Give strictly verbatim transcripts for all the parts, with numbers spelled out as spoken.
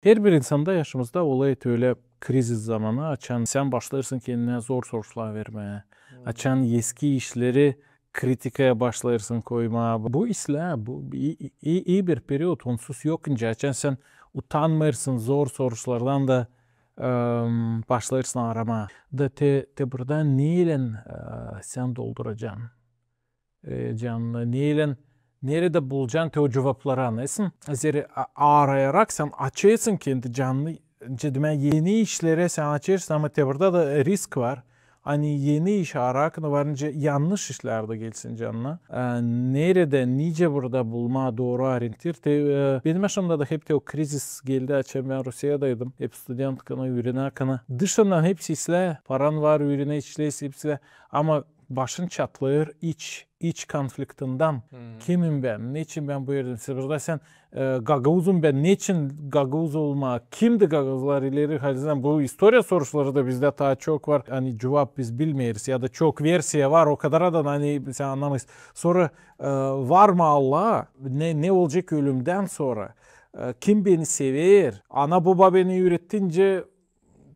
Herbir insanda yaşamızda olêr ölä krizis zamanı, açan sän başlêêrsın kendinä zor soruşlar vermää, açan eski işleri kritikaya başlêêrsın koymaa. Bu islää, bu ii, ii, ii bir period, onsuz yok nicä, açan sän utanmêêrsın zor soruşlardan da, em, başlêêrsın aramaa. Da te, te burada neylän, e, sän dolduracan, e, canını, neylän, neredä bulacan te o cuvapları, anêêrsın? Zerä a-, arayarak sän açêrsın kendi canını, nicä demää, eni işlerä sän açêrsın, ama te burada da risk var. Ani eni iş arakını var, nicä yannış işlär dä gelsin canına. E, neredä, nicä burada bulmaa dooru orientir? Te, e, benim yaşamda da hep te o krizis geldi, açan bän Rusiyadaydım. Hep studentkana, üürenäkana. Dışından hepsi islää, paran var, üürenä, işleersin, hepsi islää. Ama başın çatlêêr iç, iç konfliktinden. Kimim bän, neçin bän bu erdä? Sibirda sän, e, gagauzum bän, neçin gagauz olmaa? Kimdi gagauzlar ileri halizdän? Bu istoriya soruşları da bizdä taa çok var. Ani cuvap biz bilmeeriz ya da çok versiya var, o kadar da, ani sän annamêêrsın. Sora, e, var mı Allah? Ne, ne olacek ölümdän sora? E, kim beni sever? Ana-boba beni üüretti, nicä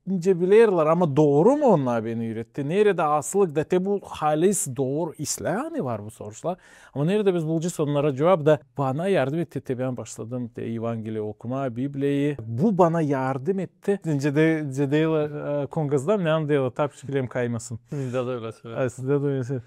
nicä bilerlär, ama dooru mu onnar beni üüretti? Neredä asıllık? Da te bu halis dooru islää, ani var bu soruşlar. Ama neredä biz bulacez onnara cuvap? Da bana yardım etti, te bän başladım te Evangeliyi okumaa, Bibliyayı. Bu bana yardım etti. Nicä dä, nicä deerlär, e, Kongazda, ne deyerlär, tapşik bilem kaymasın. Bizdä dä ölä söleerlär. E, sizdä dä ölä söleerlär.